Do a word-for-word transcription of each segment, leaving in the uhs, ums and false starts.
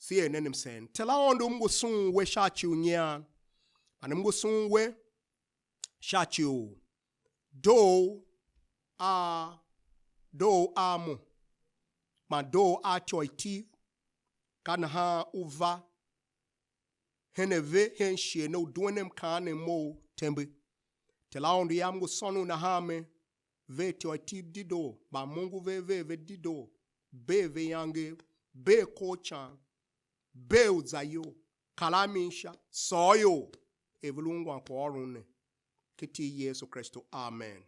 Tser nen msen. Ter Aôndo, m ngu sughun we sha ci u nyian, man m ngu sughun we sha ci u doo a, doo a mo, man doo a ityô i Tiv. Ka nahan u va hen a ve hen shighe ne, u duen a mkaanem mou, tembe. Ter Aôndo yam, ngu sônon nahan me, ver ityô i Tiv dedoo, mba m ongo ve, ver ve dedoo, bee ve iyangev, bee kor can, bee u za iyol, kar a mi sha, sôr ior, er ve lu ungwan kwaghôron ne, ken iti i Yesu Kristu. Amen.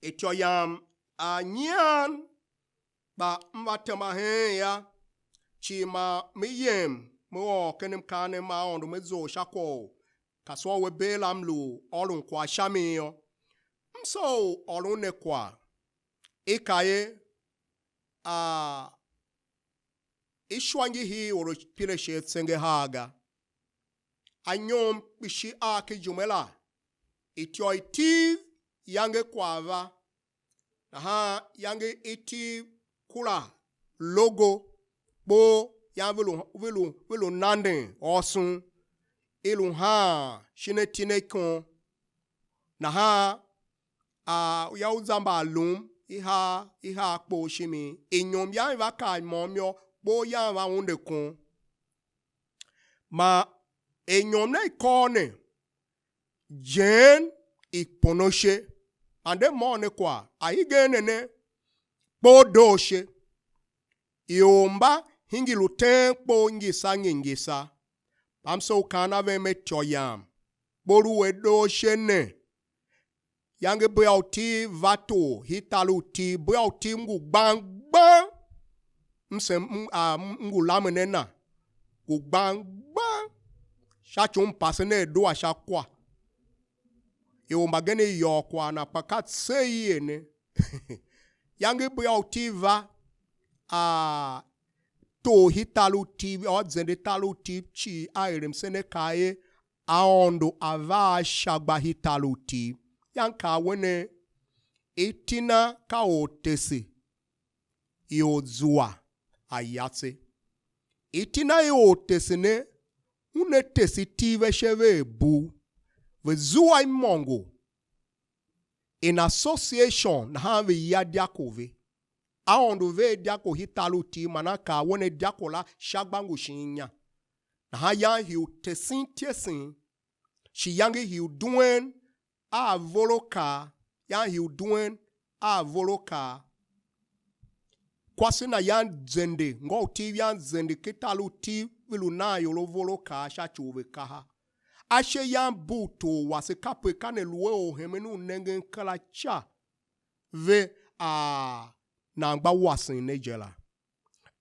Ityô yam a nyian, kpa m va tema hen ya, cii ma me yem, me ôr ken mkaanem ma Aôndo, me zough sha kwagh u kasua u Aberaam lu u ôron kwagh sha mi yô. M soo u ôron ne kwagh, i ka ye, a, ishua ngi hii or u pire ashe atsengehaa ga. Anyom kpishi a ken ijime la, ityô i Tiv yange kwagh va, nahan yange i Tiv kura logo kpoo, yan ve lu, ve lu, ve lu nanden ôson, i lu haan shin ati ne ikon. Nahan a ya u za mbaalum, i haa, i haa kpoo shimi, inyom yan i va kar môm yô, kpoo yan va unde kon. Man er inyom ne i kôr ne, jeen i pono ashe, ande môm ne kwagh, a hingen ne ne, kpoo doo ashe. Ior mba hingir u teen kpoo ngisa ngi ngisa. Kpa m soo u kaan a ven mer, ityô yam, kpoo lu a doo ashe ne. Yange bea u Tiv va tor hii tar u Tiv, bea u Tiv ngu gbang gbang. M se m, a, m ngu lamen a na, ngu gbang gbang, sha ci u m pasen a dua sha kwa. Ior mbagenev yôô kwagh na, kpa ka tseegh i er ne. Yange bea u Tiv va, a, tor hii tar u Tiv, a zende tar u Tiv cii, a er msen a kaa er, Aôndo a va a sha gba hii tar u Tiv. Yan kaa we ne, iti na ka ortese i or zua ayatse. Iti na i ortese ne, una tese Tiv ashe vea bugh, ve zua imôngo in association, nahan ve ya dyako ve. Aôndo ver dyako hii tar u Tiv, man a kaa wen dyako la sha gba ngu shin inya. Nahan yan hii u tesen ityesen, shi yange hii u duen a vorokaa, yan hii u duen a vorokaa. Kwase na yan zende, ngô u Tiv yan zende ken tar u Tiv, ve lu nan ior a vorokaa sha ci u ve kaha. Ashe yan bugh tor wase, kape ka ne lu a orhemen u nengen kera ca ve, a nan gba wasen ne je la.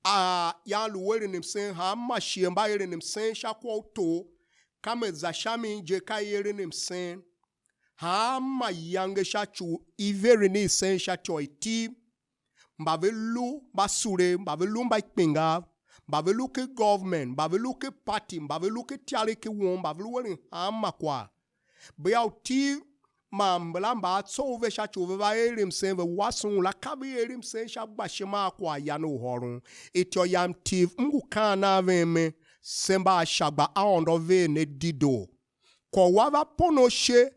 A yan lu eren msen, hanma shighe mba eren msen sha kwagh u tor, ka me za sha mi je ka i eren msen. Hanma iyange sha ci u i veren i sen sha ityô i Tiv, mba ve lu mbasulev, mba ve lu mbaikpingav, mba ve lu ken government, mba ve lu ken party, mba ve lu ken ityaregh ki won, mba ve lu eren hanma kwagh. Bea u Tiv man mbala mba a tsough ve sha ci u ve va er msen ve wase un la, ka ve er msen sha gbashima a kwaghyan u hôron. Ityô yam Tiv, m ngu kaan a ven mer, se mba a sha gba, Aôndo a ver ne dedoo. Kwagh u a va pono ashe,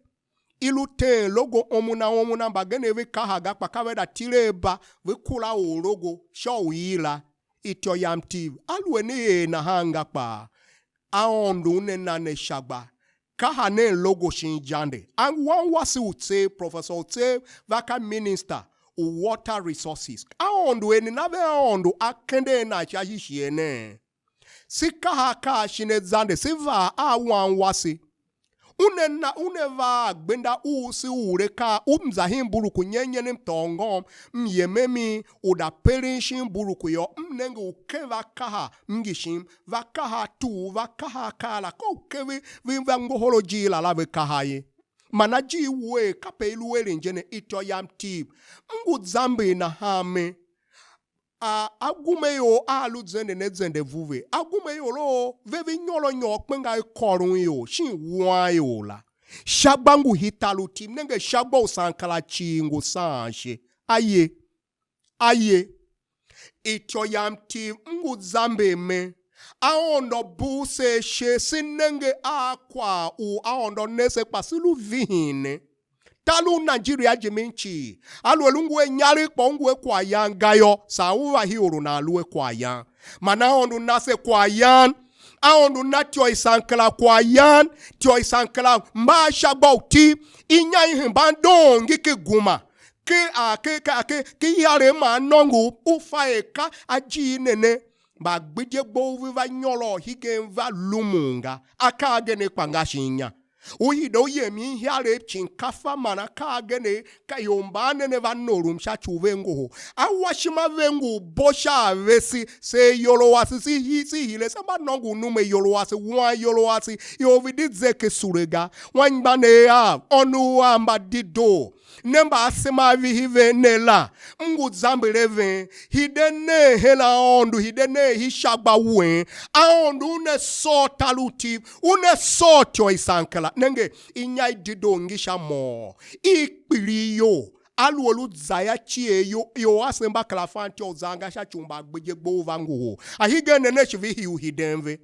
i lu teen logo omona omona, mbagenev ve kaha ga, kpa ka ve da tile a ba, ve kura or logo sha u yila. Ityô yam Tiv, aluer ne er nahan ga kpaa, Aôndo una na ne sha gba. Kaha nen logo shin ijande. A wan wase u tseegh, professor u tseegh, va ka minister u water resources. Aôndo er nena ve Aôndo a kende a nan sha shishigh ne? Se kaha akaa shin a zande, se vaa a wan wase. Una na, una va a gbenda u se ure akaa, u m za hen mburuku nyen nyen, m tôô ngôm, m yem a mi, u da peren shin mburuku yô, m nenge u ken va kaha, m ngi shim, va kaha atuu, va kaha akaa la, ka u ken ve, ve va ngohol ajiir la, la ve kaha ye. Man ajiir wuee, kape i lu eren je ne, ityô yam Tiv. M ngu zamber nahan me, a, agumaior a lu zenden a zende vuve, agumaior o, ve ve nyôr a nyôr kpenga i kôron ior, shin wuan ior la. Sha gba ngu hitar u Tiv, nenge sha gba u Sankara cii ngu saan ashe. Aye, aye. Ityô yam Tiv, m ngu zamber me. Aôndo bugh se ashe, se nenge a kwagh u Aôndo ne se, kpa se lu vihin ne. Tar u Nigeria jimin cii, aluer u ngu a inyaregh kpa u ngu a kwaghyan ga yô, saa u va hii or u nan lu a kwaghyan. Man Aôndo na se kwaghyan. Aôndo na ityô i sankera kwaghyan, ityô i sankera mba a sha gba u Tiv, inya i hemban doon ngi ki guma. Ke a ke ke a ke ke iharem man nôngo u fa er ka ajiir ne ne, mbagbidyegbou ve va nyôr hegen va lumun ga, akaa agen kpa nga shin inya. U hide u yem ihiarev shinkafa man akaa agen, ka ior mban ne ne va norom sha ci u ve ngohol. Awashima ve ngu bo sha a vese, se ayol a wase, se hi-, se hire, se mba nôngo u nume ayol a wase, wuan ayol a wase, ior ve di ze ken sule ga. Anmgbianev av, ônov av mba dedoo, ne mba asema a vihi ve ne la, m ngu zamber a ven, hide nen hen Aôndo, hide nen hen sha gba wen. Aôndo una sôr tar u Tiv, una sôr ityô i sankera. Nenge, inya i dedoo ngi sha môô, i kpiligh iyol. Aluer u za yô, cie iyol, ior ase mba kera fan ityô u zan ga sha ci u mbagbidyegbou va ngohol. A hegen ne ne shi ve hii u hiden ve.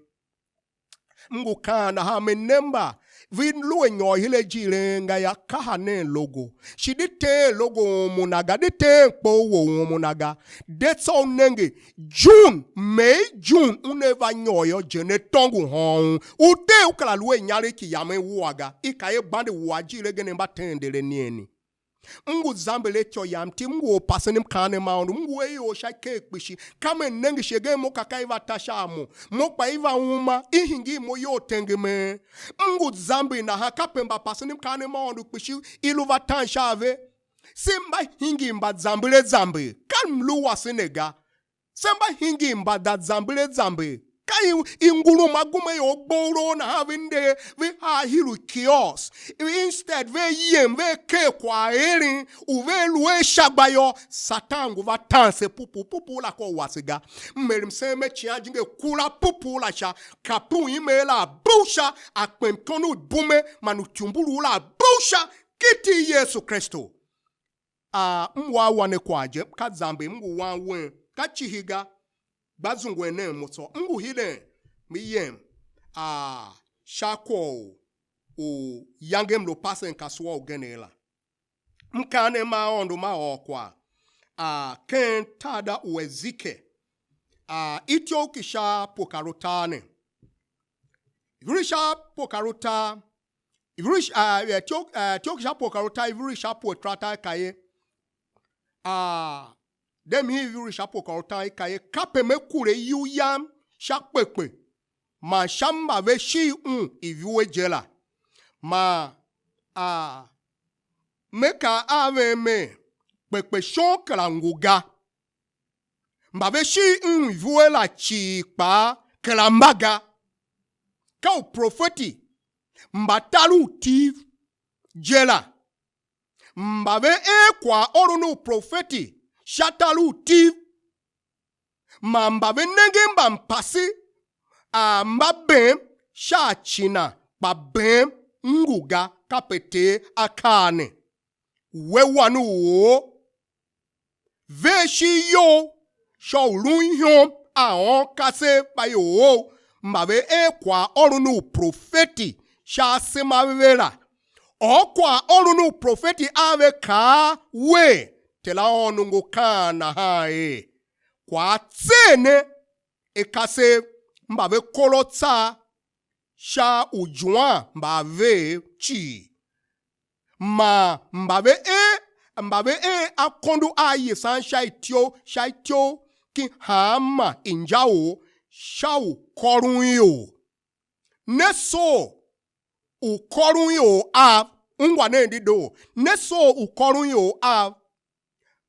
M ngu kaan nahan, me ne mba ve lu a nyôr hir ajiir a en ga yô, kaha nen logo. Shi di teen logo u umun a ga, di teen kpe u we u umun a ga. De tsô u nenge, June, May, June, una va nyôr yô, je ne tôngo hôôn. U tee u kera lu a inyaregh ki yamen wua ga, i ka i gbande wua ajiir agen a mba teen der a nian ne. M ngu zamber a ityô yam Tiv, m ngu orpasen mkaanem ma Aôndo, m ngu a ior sha ikev kpishi. Ka me nenge shi agen mo ka ka i va ta sha a mo, mo kpa i va uma, i hingir mo iyol tengemee. M ngu zamber nahan, kape mbapasen mkaanem ma Aôndo kpishi i lu va tan sha a ve. Se mba hingir mbazamber a zamber, ka mlu wase ne ga. Se mba hingir mbazamber a zamber. Ka i, i ngulum agumaior gbourou nahan ve nder, ve haa hir u kiosk. Instead, ve yem, ve ker kwagheren u ve lu a sha gba yô, Satan ngu va tan se pupuu. Pupuu la ka u wase ga. M er msen me Icighan Jijingi kura pupuu la sha, kape u i mer la a bugh sha, a kpem kon u bume man u ityumbuluu la a bugh sha, ken iti i Yesu Kristu. A, m wa wan ne kwagh je, ka zamber, m ngu wan wen, ka cihi ga, gba zungwen nen mo tsô. M ngu hiden, me yem, a, sha kwagh u, u yange m lu pasen kasua ugen la. M kaan ne ma Aôndo ma ôr kwagh, a, ken tar da u Ezike, a, ityough ki sha pue kar utar ne. Ivur i sha pue kar utar, ivur i sha, a, e, ityough, e, ityough ki sha pue kar utar, ivur i sha pue kar utar i ka ye, a, de mi ivur i sha pue kar utar i ka ye, kape me kure iyugh yam sha kpekpe, man sha mba ve shi un ivur je la, man, a, me kaa a ven mer, kpekpe shon kera ngu ga. Mba ve shi un ivur la cii kpaa kera mba ga. Ka uprofeti mba tar u Tiv je la, mba ve er kwaghôron u profeti sha tar u Tiv, man mba ve nenge mbampase a mba bem sha ci na, kpa bem ngu ga, kape Ter A kaa ne. We wan u or, ver ishigh you sha u lun ihom a ônkasev mba ior mba ve er kwaghôron u profeti sha asema a ve la. Ôr kwaghôron u profeti a ve kaa wer, Ter Aôndo ngu kaan nahan er: Kwagh á tser ne, a kasev mba ve kor a tsaa sha uijuan mba a veev cii, man mba ve er, mba ve er akondo a yesan sha ityough sha ityough ki hanma injaor sha u kôron ior. Ne soo u kôron ior av, ungwa nen dedoo, ne soo u kôron ior av,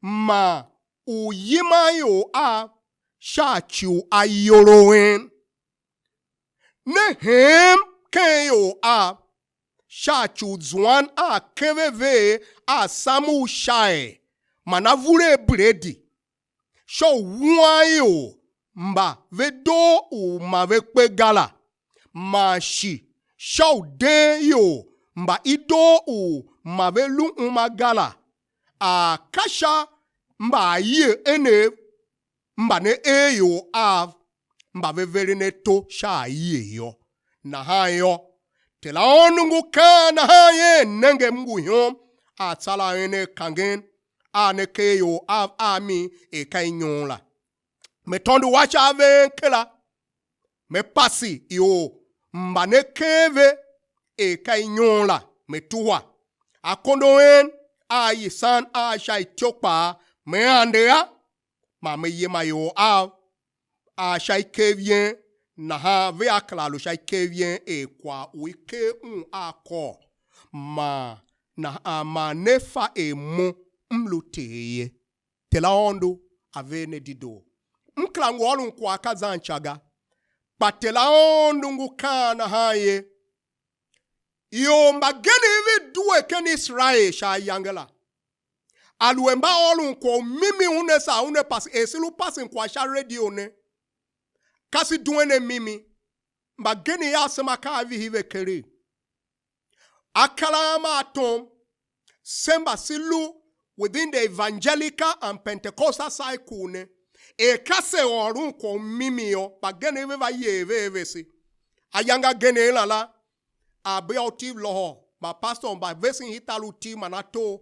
man u yiman ior av sha ci u ayol a en. Ne heem ken ior av sha ci u zuan a kevever a sam u shaer man avur a bredi, sha u wuan ior mba ve doo u ma ve kpe ga la, man shi sha u deen ior mba i doo u ma ve lu uma ga la, a ka sha mbaayiev enev mba ne er ior av, mba ve veren ato sha aie yô. Nahan yô, Ter Aôndo ngu kaan nahan er: Nenge, M ngu ihom a tsar a en a kangen a ne ker ior av a mi er ka inyon la. Me tôndo wa sha aveen kera, me pase ior mba ne ker ve er ka inyon la, me tuhwa. Akondo en a isan a sha ityô kpaa, me ande a, man me yima ior av a sha ikev yen, nahan vea kera lu sha ikev yen er kwagh u i ker un a kôr, man, nahan man ne fa er Mo M lu Ter ye. Ter Aôndo a ver ne dedoo. M kera ngu ôron kwagh ka zan ca ga, kpa Ter Aôndo ngu kaan nahan ye: Ior mbagenev ve due ken Iserael sha ayange la, aluer mba ôron kwagh u mimi una saa una pase, er se lu pasen kwagh sha radio ne, ka se duen a mimi, mbagenev asema ka a vihi ve keregh. Akar a ma a tom, se mba se lu within the evangelical and Pentecostal cycle ne, er ka se ôron kwagh u mimi yô, mbagenev ve va yer ve a vese. Ayange agenev la la, a bea u tiv lôhô, mbapastor mba vesen hitar u tiv man ator,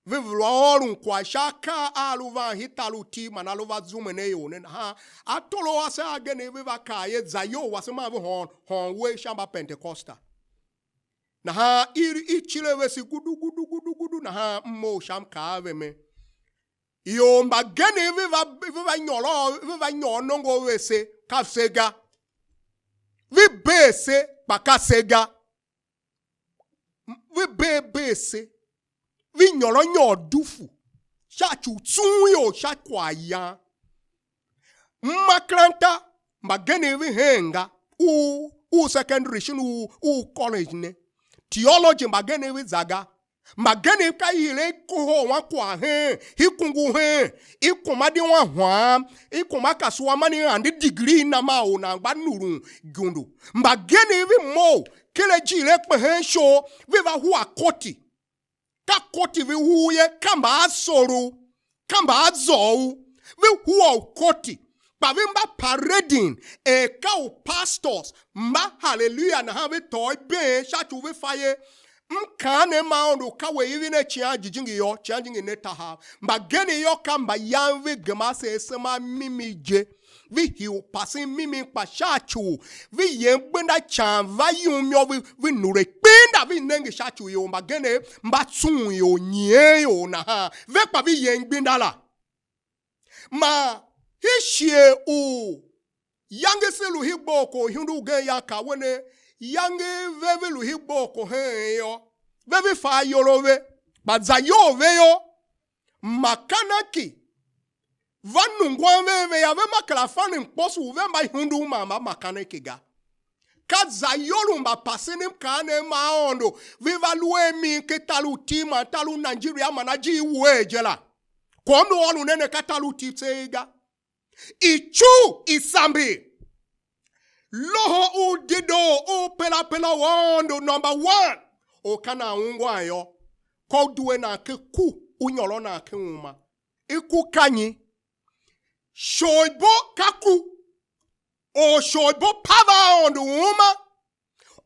ve vua ôron kwagh sha akaa a lu van hitar u tiv man a lu va zumen a ior ne nahan, atorov ase agenev ve va kaa er: Za iyol wase man ve hôôn hôôn uwegh sha Mbapentekosta. Nahan i, i cire vese gudu, gudu, gudu, gudu, nahan m mough sha, m kaa a ve mer: Ior mbagenev ve va, ve va nyôr a, ve va nyôr nongo vese, ka se ga. Ve bee se, kpa ka se ga. Ve bee bee se, ve nyôr a nyôr dufu sha ci u tsughun ior sha kwaghyan. Makeranta mbagenev ve heen ga, u, u secondary shin u, u college ne. Theology mbagenev ve za ga. Mbagenev ka i hire i kohol wan kwagh heen, i kungu heen, i kuma di wan hwam, i kuma kasua man i ande degree na, ma or nan gba nurun igundu. Mbagenev ve mough ken ajiir a kpe hen ishor, ve va hua koti. Ka koti ve huu ye, ka mbaasor u, ka mbaazôgh u, ve hua u koti, kpa ve mba parading er ka u pastors mba, hallelujah, nahan ve tôô ibeen sha ci u ve fa ye. M kaan ne, ma Aôndo, ka we ivin a Icighan Jijingi yô, Icighan Jijingi ne tahav. Mbagenev yô, ka mbayan ve gema ase asema a mimi je. Ve hii u pasen mimi, kpa sha ci u ve yem gbenda ican va yum yô, ve, ve nure kpinda, ve nenge sha ci u ior mbagenev mba tsughun ior nyieen ior nahan, ve kpa ve yem gbenda la. Man hii shighe u yange se lu hii gboghkor, ihundu ugen ya ka we ne, yange ve ve lu hii gboghkor heen yô, ve ve fa ayol a ve, kpa za iyol ve yô, makanaki va nungwan ve ve yô, ve ma kera fan mkposo u ve mba ihundu man mba makanaki ga. Ka za iyol u mbapasen, m kaa ne, ma Aôndo, ve va lu a mi ken tar u Tiv man tar u Nigeria man ajiir wuee je la. Kwagh u m lu ôron ne ne, ka tar u Tiv tseegh ga. Icugh i samber. Loho u dedoo u perapera u Aôndo, number one, u ka nan ungwan yô, ka u due nan ken ku, u nyôr nan ken uma. I ku ka nyi? Isholibo ka ku. Or isholibo pav a Aôndo uma.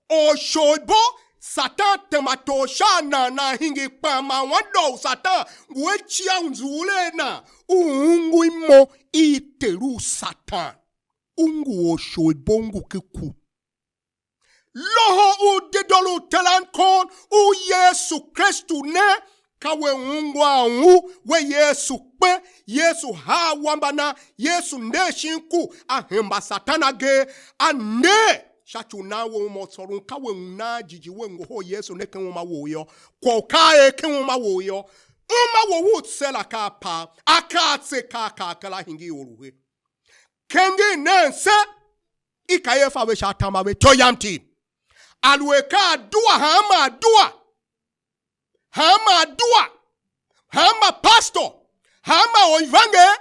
Or isholibo, Satan tema tor sha a nan, nan hingir kpan man wan doo u Satan ngu a cia u nzughul a nan, u ungwa imo i ter u Satan. U ngu or isholibo, u ngu ken ku. Loho u dedoo u terankon u Yesu Kristu ne, ka we ungwan u, we Yesu kpe, Yesu haa awamba na, Yesu nder shin ku, a hemba Satan agee, a nder sha ci u nan we uma u tsôron. Ka we u nan jighjigh, we ngohol Yesu ne ken uma wou yô, kwagh u ka a er ken uma wou yô, uma wou u tse la ka a pav, a ka a tse, ka a kaa kera, a hingir or u he. Kenger nen se, i ka i fa ve sha atama ve, ityô yam tim. Aluer ka adua, hanma adua, hanma adua, hanma pastor, hanma or ivanger,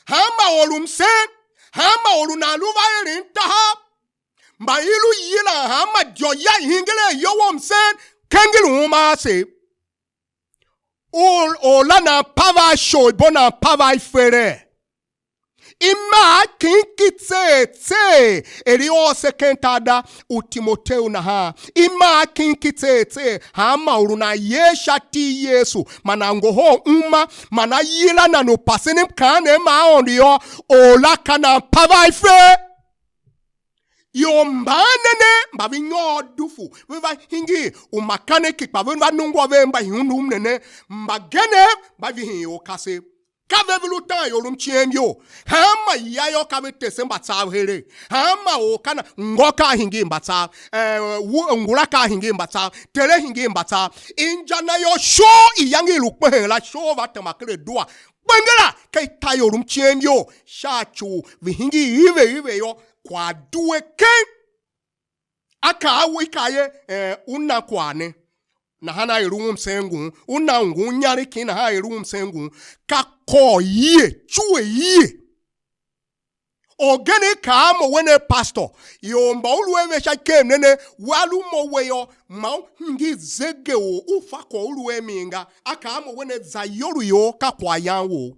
hanma or u msen, hanma or u nan lu va eren tahav, mba i lu yilan hanma idyô ya i hingir a iyol a msen, kenger uma ase. U, or la nan pav a isholibo, nan pav a iferee. I maa kin ki tseegh tseegh, er i ôr se ken tar da u Timoteu nahan. I maa kin ki tseegh tseegh, hanma or u nan yer sha iti i Yesu, man a ngohol uma, man a yila nan u pasen mkaanem ma Aôndo yô, or la ka nan pav a i fe. Ior mban ne ne mba ve nyôr dufu, ve va hingir u makaniki, kpa ve va nungwa ve mba ihundu mne ne, mbagenev mba vihin ior kasev. Ka ve ve lu tan ior mciem iyol. Hanma ya yô, ka ve tese mbatsav heregh. Hanma or ka na, ngô ka a hingir mbatsav, eh, wu-, ngula ka a hingir mbatsav, tere hingir mbatsav. Inja na yô, shoo iyange i lu kpehen la, shoo va tema ken adua. Kpengela ka i ta ior mciem iyol, sha ci u ve hingir ive ive yô, kwagh due keng. A kaa a we, i kaa ye, eh, u na kwagh ne, nahan a er u msen ngun, u na u ngun inyaregh kin, nahan a er u msen ngun, ka kôr yie, cue yie. Orgen i kaa a mo, we ne pastor, ior mba u lu a ve sha ikev ne ne, wa lu mo we yô, ma u hingir zege u u fa kwagh u lu a mi ga, a kaa a mo, we ne, za iyolough you ka kwaghyan wou.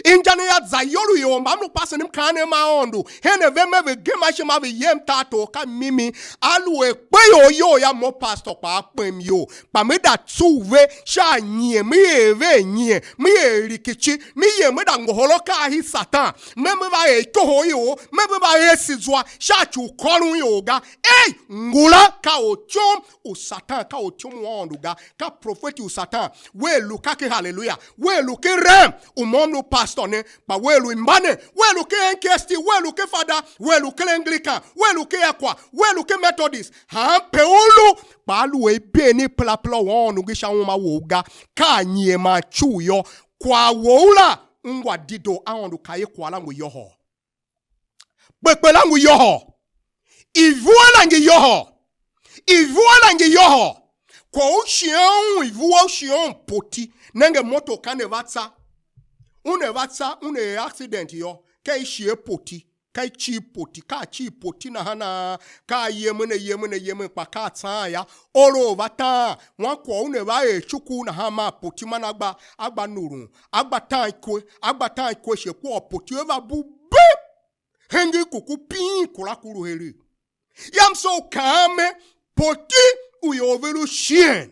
Inja ne yô, za iyolough you, mba m lu pasen mkaanem ma Aôndo, hen a ve me ve gema ishima ve yem tartor ka mimi, aluer kpe ior you yô, mo pastor kpaa kpem iyol, kpa me da tsuv ve sha a nyian, me er ve a nyian, me er rikici, me yem me da ngohol akaa a Satan, me me va er ikoho ior, me me va ese zwa sha ci u kôron ior ga. Ei, ngula ka ortyom u Satan, ka ortyom u Aôndo ga, ka profeti u Satan. Wea lu ka ken Haleluya, wea lu ken rem u mo m lu pastor ne, kpa wea lu i mba ne, wea lu ken N K S T, wea lu ken Fada, wea lu ken Anglican, wea lu ken ECWA, wea lu ken Methodist, hanpe u lu, kpa aluer i bee ne perapera u Aôndo ngi sha uma wou ga, ka a nyian man cugh yô, kwagh wou la ungwa dedoo. Aôndo kaa ye, kwagh la ngu yôhôô. Kpekpe la ngu yôhôô. Ivua la ngi yôhôô. Ivua la ngi yôhôô. Kwagh u shion, ivua u shion poti. Nenge, moto ka ne va tsa. Una va tsa, una er accident yô, ka i shighe poti. Ka i cir poti, ka a cir poti nahan a, ka a yemen a yemen a yemen, kpa ka a tsaan yô. Oro u va taan, wan kwagh una va er cuku nahan maa poti man a gba, a gba nurun, a gba tan ikwe, a gba tan ikwe, shi kwagh poti ve va bu bim. Henge kuku pin kura ku lu heregh. Yam so u kaan me, poti u ior ve lu shighen.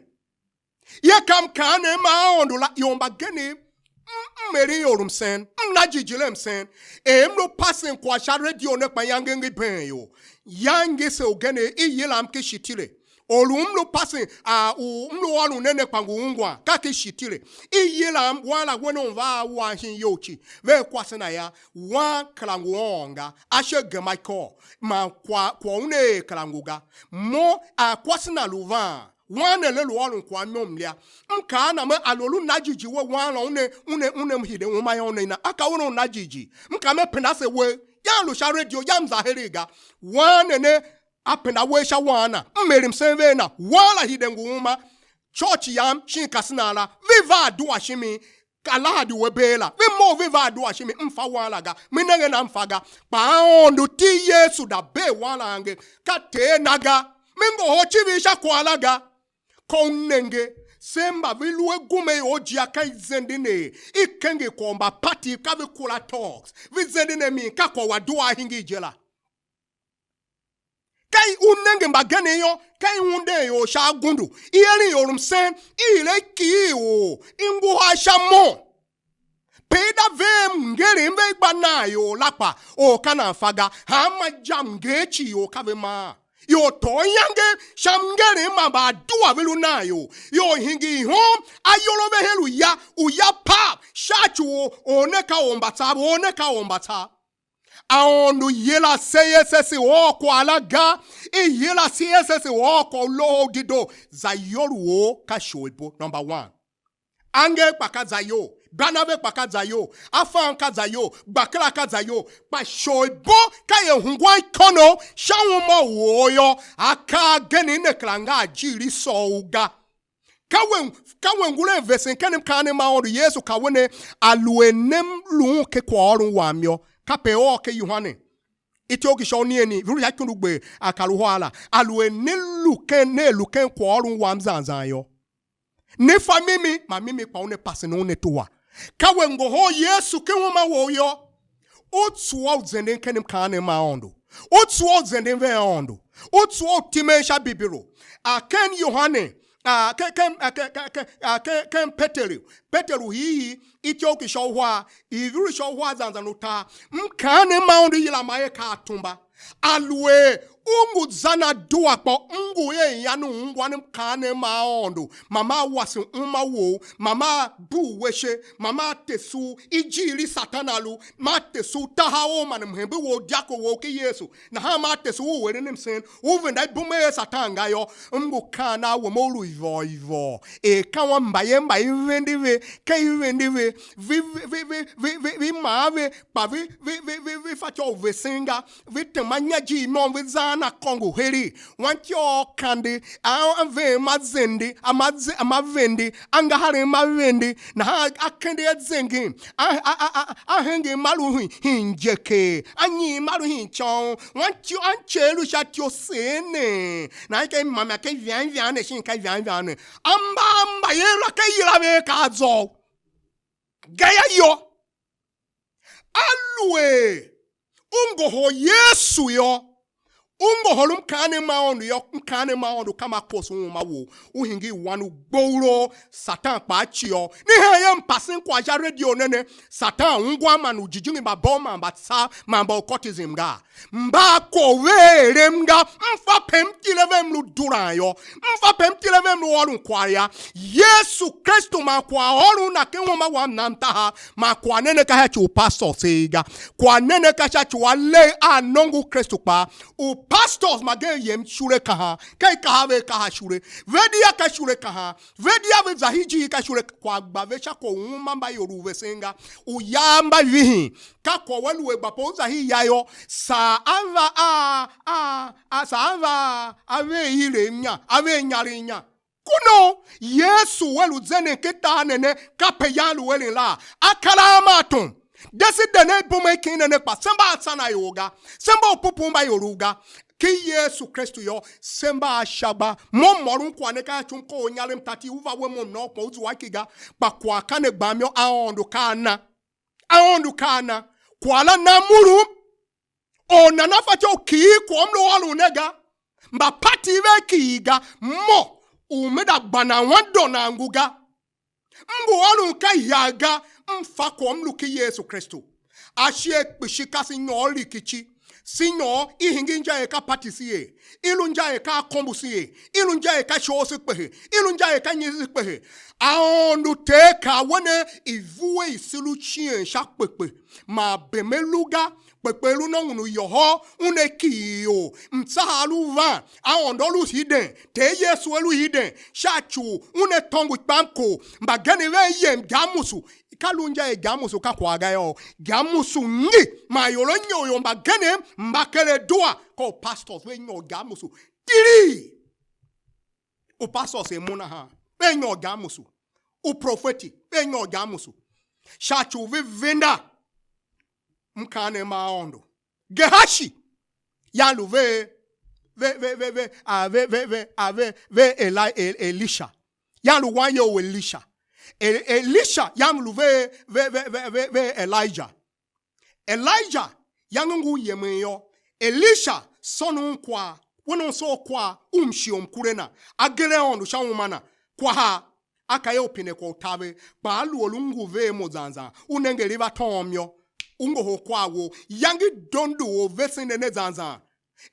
Ye ka m kaan ne ma Aôndo la, ior mbagenev, m, m eren ior msen, m na jighjigh msen, er m lu pasen kwagh sha radio ne kpa iyange ngi been ior. Yange se ugenev i yilam ken shitile. Or u m lu pasen, a, u m lu ôron ne ne kpa ngu ungwan, ka ken shitile. I yilam wan la wen u va a wan shin iyou cii, vea kwase na yô, wan kera ngu ôôn ga, ashe gema ikôr, man kwagh, kwagh una er kera ngu ga. Mo, a kwase na lu van, wan ne le lu ôron kwagh môm lya. M kaa na me, a lu, lu na jighjigh we, wan la une, une, une m hide uma yô, une na, a ka une u na jighjigh. M ka me penda se we, yan lu sha radio, yam za heregh ga. Wan ne ne, a penda uwegh sha wan na, m er msen vea na, wan la hide ngu uma. Church yam shin kasena la, ve va adua shimi, ka lahadi we bee la, ve mough ve va adua shimi, m fa wan la ga, me nenge nan m fa ga, kpa Aôndo iti Yesu da bee wan la angev, ka Ter na ga, me ngohol icivir sha kwagh la ga. Ka u nenge, se mba ve lu a gumaior je, ka i zenden er i kenge kwagh u mbapativ, ka ve kura talks, ve zenden a mi, ka kwagh u adua a hingir je la. Ka i u nenge mbagenev yô, ka i unden ior sha agundu, i eren ior msen, i hire kighir u i nguhar sha mo. Pe i da ver mngerem ve, i gba nan ior la kpa, or ka nan fa ga, hanma je mnger cii ior ka ve maan. Ior tôô iyange sha mngerem ma mbaadua ve lu nan ior. Ior hingir ihom ayol a ve her uya, uya pav, sha ci u or ne ka or mba tsav, or ne ka or mba tsav. Aôndo yila se ye se se ôr kwagh la ga, i yila se ye se se ôr kwagh u loho u dedoo, za iyol u or ka sholibo, number one. Angev kpa ka za iyol, Barnave kpa ka za iyol, Afan ka za iyol, Gbakera ka za iyol, kpa sholibo ka er hungwan ikondo sha uma u or yô, akaa agen ne kera nga a jighjigh sôr u ga. Ka we, ka we ngula vesen ken mkaanem ma Aôndo, Yesu kaa we ne, a lu er ne m lu un ken kwaghôron wam yô, kape a ôr ken Yohane, ityough ki sha u nieni, ve lu sha ikundu gber, a kar uhar la, a lu er ne lu ken, ne lu ken kwaghôron wam zan zan yô, ne fa mimi, man mimi kpa una pasen un atua. Ka we ngohol Yesu ken uma wou yô, u tsua u zenden ken mkaanem ma Aôndo, u tsua u zenden vea Aôndo, u tsua u timen sha Bibilo. A ken Yohane, a ken, ken, a ken, ken, ken, a ken, ken Peteru, Peteru hiihii, ityough ki sha uhar, ivur sha uhar zan zan utar, mkaanem ma Aôndo yila ma er ka atumba. Aluer u ngu zan adua kpa u ngu a ian u ungwan mkaanem ma Aôndo, ma maa wase uma wou, ma maa bugh we ishe, ma maa tese u ijiir i Satan a lu, maa tese u tahav ou man mhembe wou, dyako wou ken Yesu, nahan maa tese u u eren msen, u venda ibum a Satan ga yô, m ngu kaan a we, mo u lu ivôr ivôr, er ka wan mbayev mba i vende ve, ka i vende ve, vi, vi, vi, vi, vi, vi, vi maa ve, kpa ve, ve, ve, ve, ve fatyô u vesen ga, ve tema inya ijiir i môm, ve zaan akôngo heregh. Wantyô a kande, a, a veen ma zende, a ma ze-, a ma vende, angaharen ma vende, nahan a, a kende a zengin, a, a, a, a, a henge ma lu hin, hin jekee, a nyi ma lu hin côn, wantyô, a nce lu sha tyô seen ne, nahan ka i mama ka ivian ivian ne, shin ka ivian ivian ne. Amba, amba, ye la ka yila ve ka a zôu. Gayô, aluer u ngohol Yesu yô, u ngohol mkaanem ma Aôndo yô, mkaanem ma Aôndo ka ma koso uma wou, u hingir wan u gbouro, Satan kpaa a ci yô. Ne hen ye mpasen kwagh sha radio ne ne, Satan ungwa man ujijingi mba bom man mba tsav man mba occultism ga? Mba a ko ve erem ga, m fa pe m tile ve m lu duran yô, m fa pe m tile ve m lu ôron kwagh ya. Yesu Kristu man kwaghôron na ken uma wam nan tahav, man kwagh ne ne ka sha ci u pastor seer ga, kwagh ne ne ka sha ci u alegh a nongo u Kristu kpaa. U pastors magen yem shure kahan, ka i kaha ve kaha shure, ve dia ka shure kahan, ve dia ve za hijir ka shure, kwagh gba ve sha kwagh u uma mba ior u vesen ga, u ya mba vihin, ka kwagh u a lu a gba pe u za hii ya yô, saa a va a, a, a, saa a va a, a ver ilev inya, a ver inyaregh inya. Kuno, Yesu we lu zenden ken tar ne ne, kape yan lu eren la, a kar a ma atom. De se de ne ibum a kin ne ne kpa, se mba asan a ior ga, se mba upupun mba ior ga. Ken Yesu Kristu yô, se mba a sha gba. Mo m ôron kwagh ne ka sha ci u m kohol inyaregh mtati, u va we mo m nôô kwagh u zua ki ga, kpa kwagh ka ne gbam yô, Aôndo ka a na. Aôndo ka a na. Kwagh la na murum. Or nana fatyô u kighir kwagh u m lu ôron ne ga? Mbapati ve kighir ga, mo u me da gba nan wan doo nan ngu ga. M ngu ôron ka ihiar ga, m fa kwagh m lu ken Yesu Kristu. Ashighe kpishi ka se nyôr rikici, se nyôr i hingir inja er ka pati se er, i lu inja er ka akombo se er, i lu inja er ka ishor se kpehe, i lu inja er ka nyi se kpehe. Aôndo Ter kaa we ne, i vue i se lu cien sha kpekpe, man bem a lu ga, kpekpe a lu nôngon u yôhôr, una kighir ior, mtsaha a lu van, Aôndo a lu hiden, Ter Yesu a lu hiden, sha ci u una tôngo ikpamkor, mbagenev vea yem igyamusu, ka lu inja er igyamusu ka kwagh ga yô, igyamusu ngi, man ior a nyôr ior mbagenev mba ker adua, ka u pastors ve nyôr igyamusu, tirii. U pastors er mo nahan, ve nyôr igyamusu, u profeti ve nyôr igyamusu, sha ci u ve venda mkaanem ma Aôndo. Gehashi, yan lu ve, ve, ve, ve, ve, a, ve, ve, ve, a, ve, ve Eli-, El-, Elisha. Yan lu wanye u Elisha. El-, Elisha, yan lu ve, ve, ve, ve, ve, ve Elijah. Elijah, yange ngur yemen yô, Elisha sôn un kwagh, wen un soo kwagh u mshighe u mkure na, a gere Aôndo sha uma na, kwaha, a ka er u pine kwagh u taver, kpa aluer u ngu vee mo zan zan, u nenge er i va tôôm yô, u ngohol kwagh wou, yange i dondo u vesen ne ne zan zan.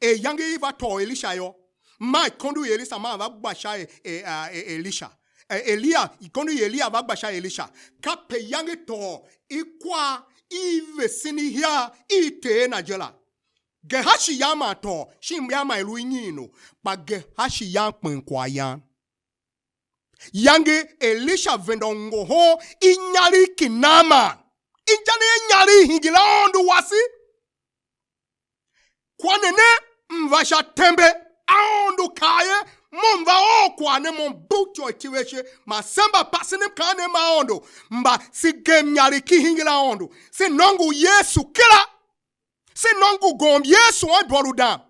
Er yange i va tôô Elisha yô, maa ikondo i Elisha maa va gba sha e, e, a, e, Elisha. E, Elia, ikondo i Elia va gba sha Elisha. Kape yange tôô i kwagh i vesen ihiar i Ter na je la. Gehashi yam ma tôô, shin yam ma i lu inyiin u, kpa Gehashi yam kpen kwaghyan. Yange Elisha venda u ngohol inyaregh ki Naaman. Inja ne inyaregh i hingir Aôndo wase. Kwagh ne ne, m va sha tembe, Aôndo kaa ye, mo m va ôr kwagh ne, mo m bugh ityô i tiv ashe, man se mba pasen mkaanem ma Aôndo, mba se gem inyaregh ki hingir Aôndo, se nôngo Yesu kera. Se nôngo gom Yesu a bôr u dam.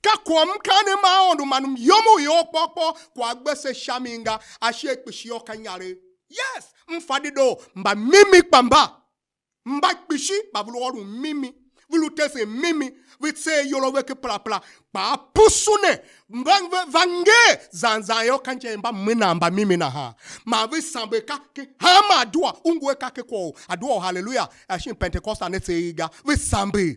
Ka kwagh mkaanem ma Aôndo man myom u ior kpôr kpôr, kwagh gbe se sha mi ga, ashe kpishi yô ka inyaregh. Yes, m fa dedoo, mba mimi kpa mba. Mba kpishi mba ve lu ôron mimi, ve lu tesen mimi, ve tser iyol a ve ken perapera, kpa a pusu ne, mba ve va nger zan zan yô, ka inja i mba mena mba mimi nahan. Man ve samber ka ken hanma adua, u ngu a ka ken kwagh u adua u haleluya, a shin Pentecost ne tseegh ga, ve samber.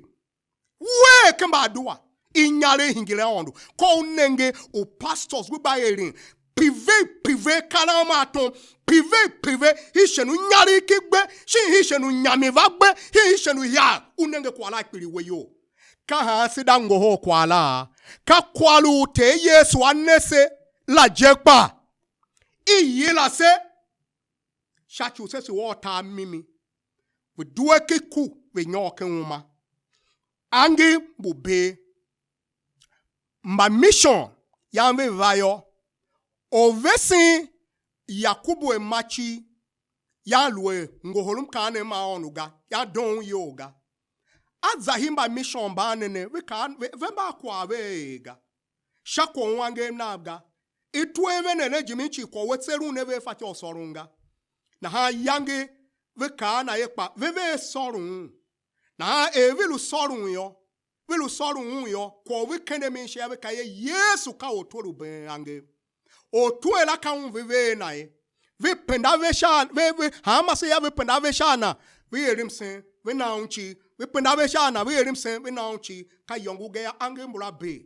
Wee ken mbaadua, inyaregh i hingir Aôndo. Ka u nenge u pastors ve gba eren, pivegh pivegh, karam atom, pivegh pivegh, hii shin u inyaregh ki gbe, shin hii shin u nyam i va gbe, hii shin u hiar, u nenge kwagh la a kpiligh we iyol. Ka han se da ngohol kwagh la? Ka kwagh u Ter Yesu A ne se la je kpa i yila se sha ci u se, se ôr tar mimi, ve due ken ku, ve nyôr ken uma. Angev mbu bee. Mba mission yan ve va yô, orvesen Yakobu er ma cii, yan lu er ngohol mkaanem ma Aôndo ga, yan doon iyol ga. A za hii mba mission mban ne ne, ve kaa, ve, ve mba a kwagh ve er ga, sha kwagh u angev nav ga. I twer ve ne ne jimin cii kwagh u a tser un ne ve fatyô u sôron ga. Nahan iyange ve kaa a na ye, kpa ve ver sôron un. Nahan er ve lu sôron yô, ve lu sôron un yô, kwagh u ve kende mi sha ve kaa ye, Yesu ka ortwer u been angev. Ortwer la ka un ve ver na ye. Ve penda ve sha, ve, ve, hanma se yô, ve penda ve sha a na, ve er msen, ve na un cii. Ve penda ve sha a na, ve er msen, ve na un cii. Ka iyôngo ga yô, angev mbula bee.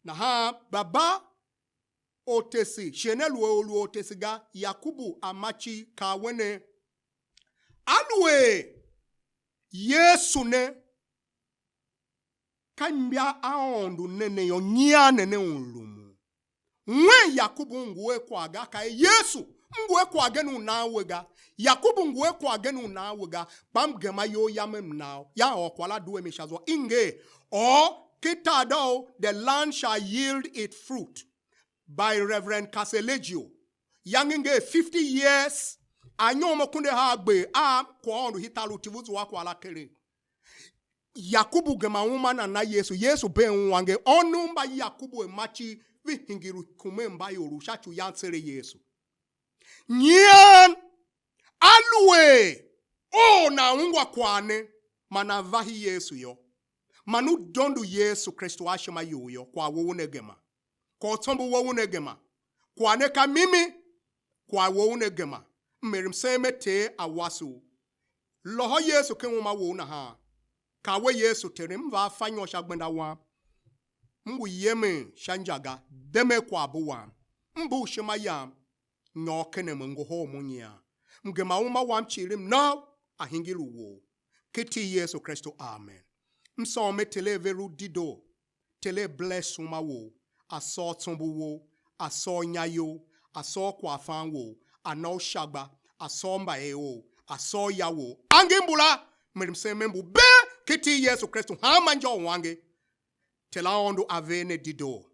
Nahan baba ortesen, shighe ne lu a or lu ortesen ga, Yakobu a ma cii, kaa a we ne, aluer Yesu ne ka imba Aôndo ne ne yô, nyian ne ne un rumun? Wen Yakobu ngu a kwagh ga, kaa er, Yesu, m ngu a kwagh gen u nan we ga. Yakobu ngu a kwagh gen u nan we ga, kpa m gema iyol yam m na u, ya ôr kwagh la due mi sha zwa. I nger, or ken tar doo, the land shall yield its fruit, by Reverend Caseleggio. Iyange nger fifty years, anyom akunduahar gber a kwaghaôndo hii tar u tiv u zua kwagh la keren. Yakobu gema uma na na Yesu, Yesu bee un angev. Ônov mba Yakobu er ma cii ve hingir u kumen mba ior u sha ci u yan tsere Yesu. Nyian aluer or nan ungwa kwagh ne, man nan va hi Yesu yô, man u dondo Yesu Kristu a ishima you yô, kwagh wou una gema. Kwagh u tsombor wou una gema. Kwagh ne ka mimi, kwagh wou una gema. M er msen mer Ter a wase u. Lôhô Yesu ken uma wou nahan. Kaa we, Yesu Terem, m va a fa nyô sha gbenda wam. M ngu yemen sha inja ga. De mer kwaghbo wam. M bugh ishima yam. Nyôr ken a mo, ngohol mo nyian. M gema uma wam, cirim nau, a hingir u wou. Ken iti i Yesu Kristu, amen. M sôôm mer Ter a ver u dedoo. Ter a bless uma wou, a sôr tsombor wou, a sôr inya you, a sôr kwaghfan wou, a na u ishagba, a sôr mbayev ou, a sôr ya wou. Angev mbula, m er msen mer mbu bee ken iti i Yesu Kristu, hanma inja u angev. Ter Aôndo a ver ne dedoo.